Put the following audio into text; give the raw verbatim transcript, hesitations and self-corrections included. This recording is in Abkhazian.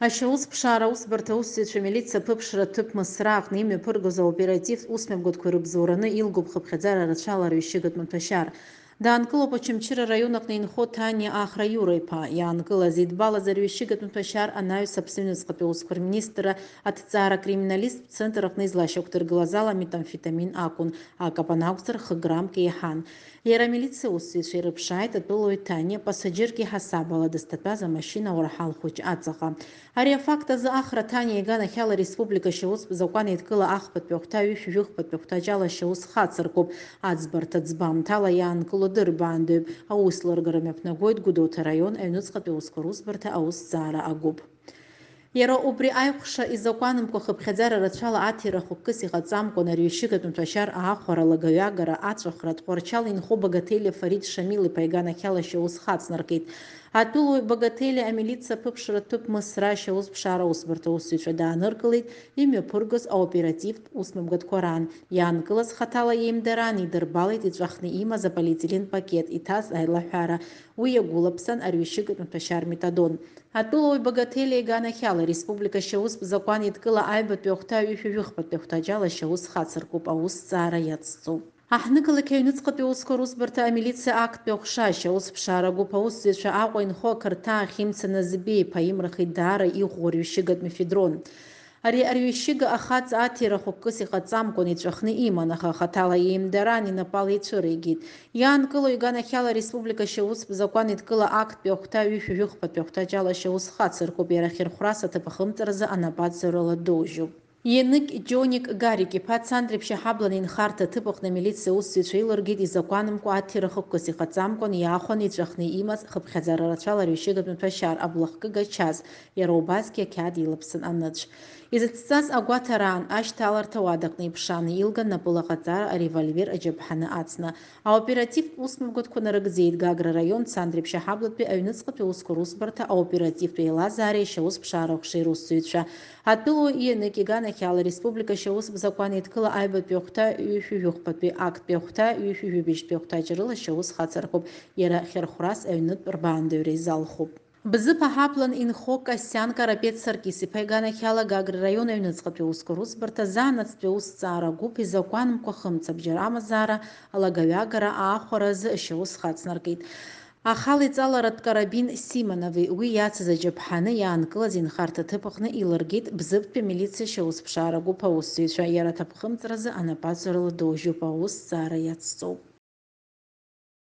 Ашьаус ԥшаара аусбарҭа аусзуҩцәа амилициа аԥыԥшра ҭыԥ Мысра аҟны имҩаԥыргоз аоперативтә усмҩаԥгатәқәа ирыбзоураны илгоуп хыԥхьаӡара рацәала арҩашьыгатә маҭәашьар. Даанкылоуп Очамчыра араион аҟны инхо Ҭаниа Ахра Иура иԥа. Иаанкылаз идбалаз арҩашьыгатә маҭәашьар анаҩс Аԥсны аҩныҵҟатәи аусқәа рминистрра аҭҵаара акриминалисттә центр аҟны излашьақәдыргылаз ала метамфетамин акәын, акапан акәзар, хы граммк еиҳан. Иара амилициа усзуҩцәа ирыԥшааит атәылауаҩ Ҭаниа пассаџьырк иҳасабала дызҭатәаз амашьына ауарҳал хәыҷ аҵаҟа. Ари афакт азы Ахра Ҭаниа иганахьала ареспублика ашьаустә закәан еидкыла ахԥатәи ахәҭа ҩышәи жәохәбатәи ахәҭаҷ ала ашьаус хацыркуп. Аӡбарҭа ӡбамҭала иаанкыло дырбаандаҩуп. Аус лыргара мҩаԥнагоит Гәдоуҭа араион аҩныҵҟатәи аусқәа русбарҭа аусҭҵаара агәыԥ. Иара убри аиҟәша изакәанымкәа хыԥхьаӡара рацәала аҭира хықәкыс иҟаҵамкәан арҩашьыгатә маҭәашьар аахәара, алагаҩагара, аҵәахра Тҟәарчал инхо Багаҭелиа Фарид Шамил-иԥа иганахьала ашьаус хацнаркит. Атәылауаҩ Багаҭелиа амилициа аԥыԥшра ҭыԥ Мысра ашьаус ԥшаара аусбарҭа аусзуҩцәа дааныркылеит, имҩаԥыргоз аоперативтә усмҩаԥгатәқәа раан, иаанкылаз хаҭала иеимдараан идырбалеит иҵәахны имаз аполиетилен пакет иҭаз аилаҳәара, уи иагәылаԥсан арҩашьыгатә маҭәашьар метадон. Атәылауаҩ Багаҭелиа иганахьала ареспублика ашьаустә закәан еидкыла аҩбатәи ахәҭа ҩышәи жәохәбатәи ахәҭаҷ ала ашьаус хацыркуп, аусҭҵаара иацҵоуп. Аҳҭнықалақь аҩныҵҟатәи аусқәа русбарҭа амилициа актәи аҟәша ашьаус ԥшаара агәыԥ аусзуҩцәа Аҟәа инхо ақырҭаа Хьымца Назбеи-иԥа имрахеит даара иӷәӷәа арҩашьыгатә мефедрон. Ари арҩашьыга ахаҵа аҭира хықәкыс иҟаҵамкәан иҵәахны иман, аха хаҭала иеимдараан инапала ицәыригеит. Иаанкылоу иганахьала ареспублика ашьаустә закәан еидкыла актәи ахәҭа ҩышәи жәохәбатәи ахәҭаҷ ала ашьаус хацыркуп, иара ахьырхәрас аҭыԥ ахымҵразы анапаҵаҩрала доужьуп. Ианык Џьоник Гарик-иԥа Цандрыԥшьа аҳаблан инхарҭа аҭыԥ аҟны амилициа аусзуҩцәа илыргеит изакәанымкәа аҭира хықәкыс иҟаҵамкәан иаахәаны иҵәахны имаз хыԥхьаӡара рацәала арҩашьыгатә маҭәашьар, аблахкыга час, иара убасгьы ақьаад илаԥсан аныцә. Изыцҵаз агәаҭараан, ашьҭаларҭа уадаҟны иԥшааны илган напыла ҟаҵара аревольвер аџьаԥҳаны ацны. Аоперативтә усмҩаԥгатәқәа нарыгӡеит Гагра раион Цандрыԥшьа аҳаблатәи аҩныҵҟатәи аусқәа русбарҭа аоперативтә еилазаареи ашьаус ԥшаара аҟәшеи русзуҩцәа. Атәылауаҩ ианык иганахьала ареспублика ашьаус закәан еидкыла аҩбатәи ахәҭа ҩышәи жәохәбатәи актәи ахәҭа ҩышәи жәибжьтәи ахәҭаҷ рыла ашьаус хацыркуп, иара ахьырхәрас аҩнытә рбаандаҩра изалхуп. Бзыԥ аҳаблан инхо Касиан Карапет Саркис-иԥа иганахьала Гагра раион аҩныҵҟатәи аусқәа русбарҭа заанаҵтәи аусҭҵаара агәыԥ изакәанымкәа хымцабџьар амазаара, алагаҩагара аахәара азы ашьаус хацнаркит. Ахала иҵаларатә карабин Симонови уи иацыз аџьаԥҳаны иаанкылаз инхарҭа аҭыԥ аҟны илыргеит Бзыԥтәи амилициа ашьаус ԥшаара агәыԥ аусзуҩцәа, иара аҭыԥхымҵразы анапаҵаҩрала доужьуп, аусҭҵаара иацҵоуп.